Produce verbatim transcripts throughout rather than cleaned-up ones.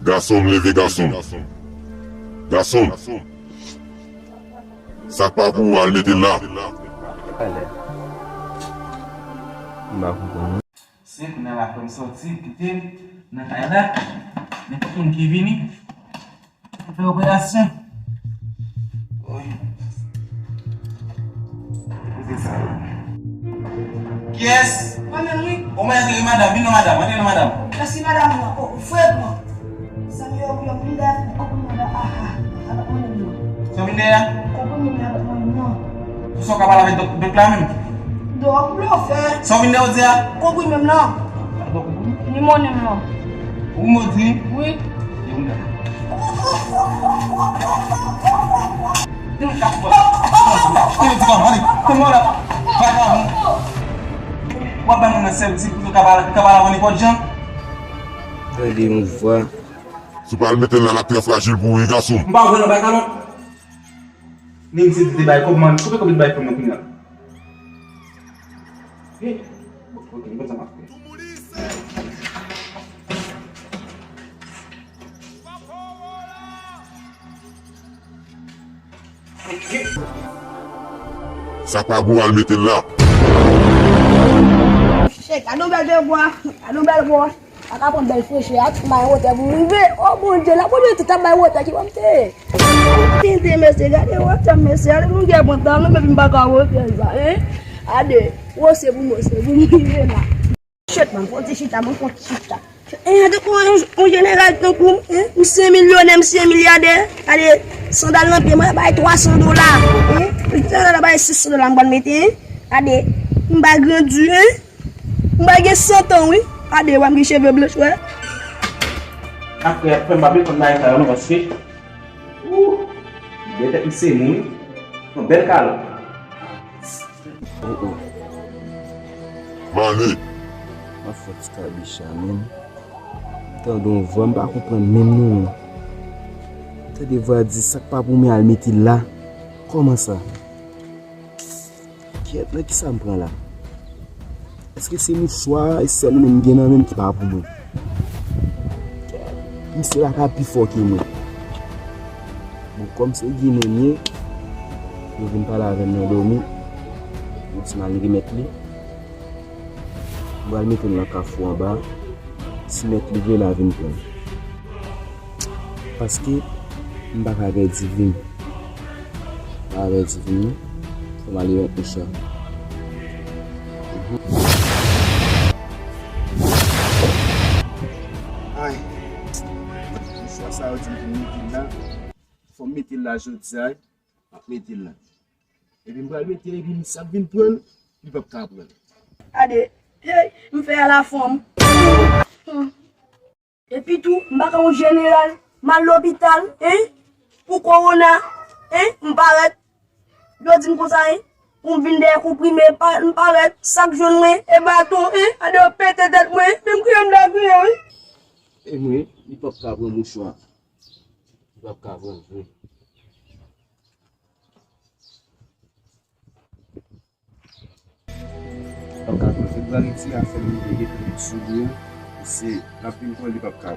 Gason m, leve gason m. Gason m. Sa k pa pou ou, al mete l la. Alè. M pa konprann non. Se kounye a la frè m sòti, kite m nan kay la. Nenpòt moun ki vini, fè operasyon. Kiyès? Mwen menm wi. O mwen antre wi madanm, vin non madanm, antre non madanm. Mèsi madanm mwen. O, frè mwen. Zanmi yo, yo vin dèyè pou konprann mwen la, aha, avèk mwen menm non. Sa w vin dèyè a? Konprann mwen avèk mwen non. Pou sa w ka pale avèk dòk, dòk la menm? Dòk blofè. Sa w vin dèyè w di a? Konprann menm non. Ni mò ni mò. Ou mò di? Wi. Yo vin dèyè. Yo di kòman, ale, kòman la? Vagabon. W ap bay moun nan sèvis pou ka pale, ka pale avè nenpòt jan. Tande yon vwa. Si w pa al mete l la, l ap trè frajil pou ou wi, gason. M pa vre nan bay kalòt. Ni m se te bay kòb man, koupe kòb li bay fanm nan kounye a. Hey. Ok, m konn sa m ap fè. Sa pa gou, al mete l la. Chèk, gade yon bèl bèl bwa, gade yon bèl bwa. Pa ka pran bèl freche a, tout bay wotè pou rive. O Bondye, la Bondye tout ap bay wotè ki ban m te. Tande mesye, gade wotè mesye, gade nou gen pantalon, epi m pa ka wotè sa, hein? Gade, wo se pou mwen, se pou m rive la. Chèt, mwen fon ti chita, mwen fon ti chita. E, tankou yon, yon jeneral tankou m, hein? M se milyonè, m se milyadè. Gade, sandal nan pye mwen, bay twa san dola, hein? Sandal la bay sis san dola, m pral mete, hein? Gade, m pa grandi, hein? M pa gen san tan, wi. Gade, wè m gen cheve blanch, wè. Apre, apre, m pa bezwen konn bagay sa yo, non, paske, ou, bèl tèt m se moun, wi. Yon bèl kalòt. Oh, oh. Mane. M ap fè ti kabicha, menm. M tande yon vwa, m pa konprann menm, non. M tande vwa di, sa k pa pou mwen al mete l la. Kòman sa? Kyèt, nan kisa m pran la? Èske se mouchwa a, e sèl li menm m gen nan men m ki pa pou mwen? Misye la ka pi fò ke mwen. Bon, kòm se Ginen m ye, yo vin pale avè m nan dòmi. Yo di m al remèt li. M pral mete l nan kafou anba. Si mèt li vle, l a vin pran l. Paske m pa ka pèdi vi m. M pa ka pèdi vi m, non. Fò m ale yon koucha. Ay. Mouchwa sa yo di m pou m mete l la. Fò m mete l la jodi a, wi. M ap mete l la. Epi m pral mete l, epi m sa vin pran l, li p ap ka pran l. Gade, hey, m fè a la fanm. Epi tou, m pa ka yon jeneral, m al lopital, hein, pou kowona, hein, m parèt. Yo di m konsa, hein, pou m vin dèyè konprime, pa, m parèt, sa k jwenn mwen, e baton, hein, gade yo pete tèt mwen, menm kriye m ta kriye, wi. E mwen, li p ap ka pran mouchwa. Li p ap ka pran l vre. Paka konfit graniti a fè m leve tout sou li an. Se l ap vin pran li p ap ka.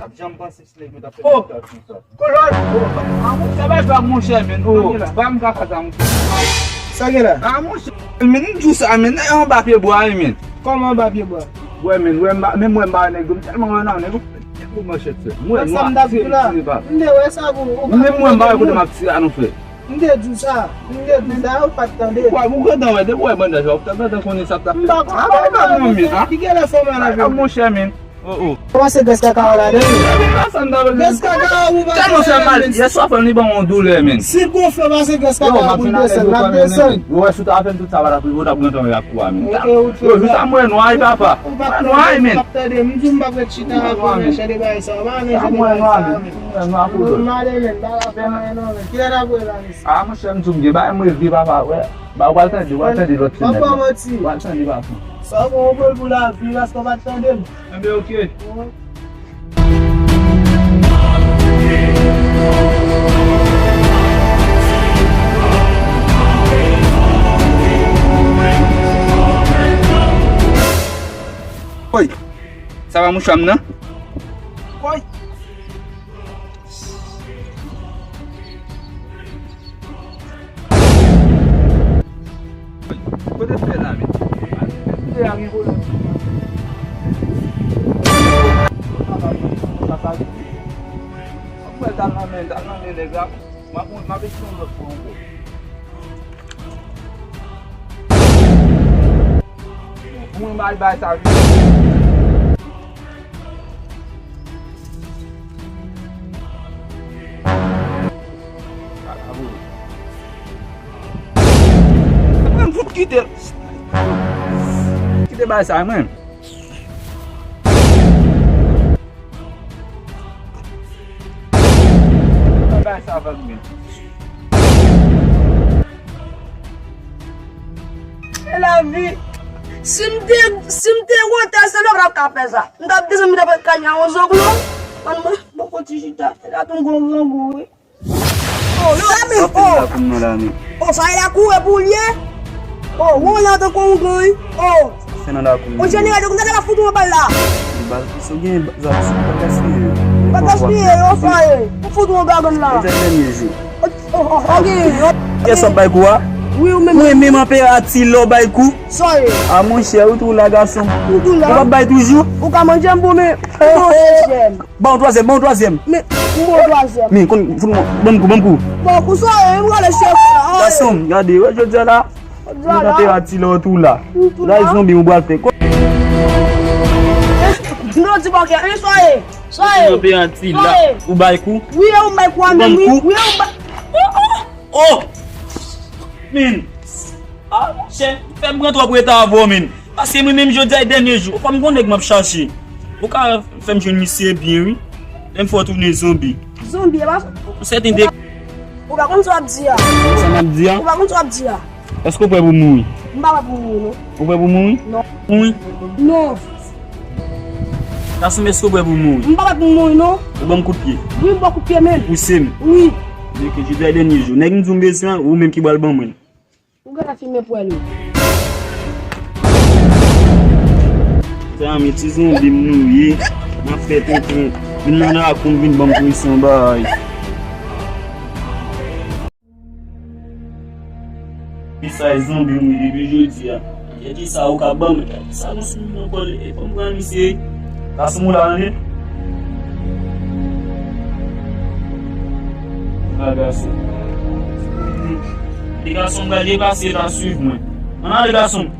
T ap janm panse se nèg yo t ap fè. Oh! Kolòn! Oh, sa bay pa monchè, men. Oh, pa m ka fè sa, monchè. Sa gen la? Ah, monchè, men, m di w sa, men, nèg anba pye bwa, wi, men. Kòman anba pye bwa? Wè, men, wè, m pa, men mwen, m pa wè nèg yo, m tèlman wè nan nèg yo, nèg yo manchèt, frè. Mwen, sa m t ap di w la. M te wè sa pou ou. Men mwen, m pa wè kote m ap tire a, non, frè. M te di w sa. M te di w sa, ou pa t tande. Wè, ou gentan wè, depi w wè bandaj la, ou gentan konnen sa t ap fèt. M pa konn. Ah, pa, pa, pa, non, men, ah. Ki gen lè fò malad. Ah, monchè, men. Oh, oh. Pase grès kaka w ladan l. Grès kaka w ou pase ladan l. Tèlman fè mal. Yè swa fè li ban yon doulè, men. Si gonfle pase grès kaka w pou l desann, l ap desann. Yo, wè, si w ta fè m tout sa, pa t ap rive, w t ap rantre anba kou a, men. Yo, jis a mwen nwa, papa. Mwen nwa, men. M di w m p ap ret chita avè w nan jan de bagay sa. Ou pa nan jan de bagay sa, men. Mwen nwa, men. Mwen nwa pou dòt. Mwen ale, men. Pa la fè anyen, non, men. Kilè n ap wè la, mesye? A, monchè, m di w m gen bagay m regle, papa, wè. Ba, w pral tande, w pral tande lòt semèn. Papa manti. W pral tande, papa. Sa w gen, w pran l pou lavi, paske w pa t tande m. Enben, oke. Woy, sa va mouchwa m nan? Woy. Kote m fè la, men? Kote a gen pwoblèm? Papa, papa, papa. Mwen t al nan men, t al nan men nèg la. M ap, m ap eseye yon lòt fwa ankò. Mwen bay bay sa vini. Mwen fout kite. Kite bay sa mwen. Bay sa vag mwen. Se lavi. Si m te, si m te wotè, se lè w t ap ka fè sa. M t ap desann, m t ap kanya yon zonglo. Mwen, mwen, mwen konti chita. E la tou m gon zonglo, wi. Oh, non, la, men. Oh. Sa pou m nan la, men. Oh, sa e lakou e pou l ye? Oh, ou la tankou yon gang, wi. Oh. Fè nan lakou m. Oh, jeneral, nou ta ka fout yon bal la. Bal, si w gen zam, si w pa gaspiye yo. Pa gaspiye yo, sa e. Ou fout yon bagon la. E dènye jou. Oh, oh, oh, ok. Kiyès w ap bay kou a? Wi, ou menm. Mwen menm anperati lè w bay kou. Sa e. A monchè, ou tou la gason. Ou tou la. Ou p ap bay toujou? Ou ka manje m pou men. Ou manje m. Ban yon twazyèm, ban yon twazyèm. Men, m ban yon twazyèm. Men, konn, fout mwen, ban m kou, ban m kou. Ban kou sa e, m rale chèf la. Gason m, gade, wè jodi a la. Jodi a la. Ou anperati lè w tou la. Ou tou la. Gade zonbi ou pral fè. Ko- Non, di bòkè, en, sa e. Sa e. Ou anperati la. Sa e. Ou bay kou? Wi, e ou m bay kou a menm, wi. Ou ban m kou? Wi, e ou m bay. Oh, oh! Oh! Min! Ah, monchè, fè m pran twòp reta avè w, min. Paske mwen menm jodi a e dènye jou. Ou konn gon nèg m ap chache. Ou ka fè m jwenn misye byen, wi. Lè m fè w tounen zonbi. Zonbi, e pa sa? Ou sèten de. Ou pa konn sa w ap di a. Sa m ap di a? Ou pa konn sa w ap di a. Èske w prè pou mouri? M pa prè pou mouri, non. Ou prè pou mouri? Non. Mouri? Non. Gason m, èske w prè pou mouri? M pa prè pou mouri, non. Ou ban m kout pye? Wi, m ba w kout pye, men. Ou pouse m? Wi. Ebyen, ke jodi a dènye jou. Nèg m di w m bezwen an, ou menm ki pral ban mwen l. Ou gentan fimen pwèl ou. Sa men ti zonbi m nou ye. N ap fè tonton. Vin nan lakou m, vin ban m presyon bay. Mesaj zonbi m wi depi jodi a. Gade sa ou ka ban m. Gade sa nou sou mwen ankò, e fò m pran misye. Gason m la, tande. Ti gason. Ti gason m gade pase la swiv mwen. Ann ale gason m.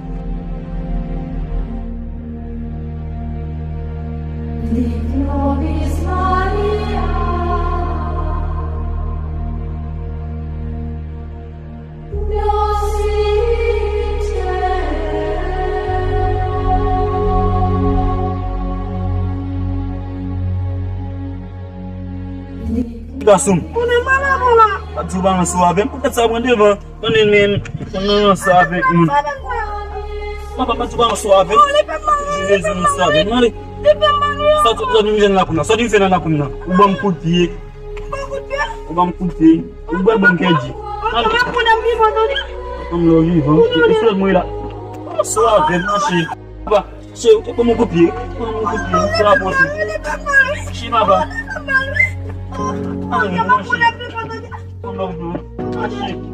Gason m. Konnen m pa la, pa la. Pa di w pa ranse w avè m. Poutèt sa pran devan. Konnen men, konnen ranse avèk moun. Papa, pa di w pa ranse w avè m. Ou vin ranse avè m. Mande. Sòti, sòti vin jwenn lakou nan. Sòti vin fè nan lakou nan. Ou ban m kout pye. Ou ban m kout pye. Ou bwè ban m kèdi. Mande. Ou konn lè w vivan. Eseye mwen la. Ranse w avè m, mache. Papa. Cheri, ou te pran m kout pye, ou te pran m kout pye, ou te rapwoche. Cheri, papa. Mande, mande. Mande, mande.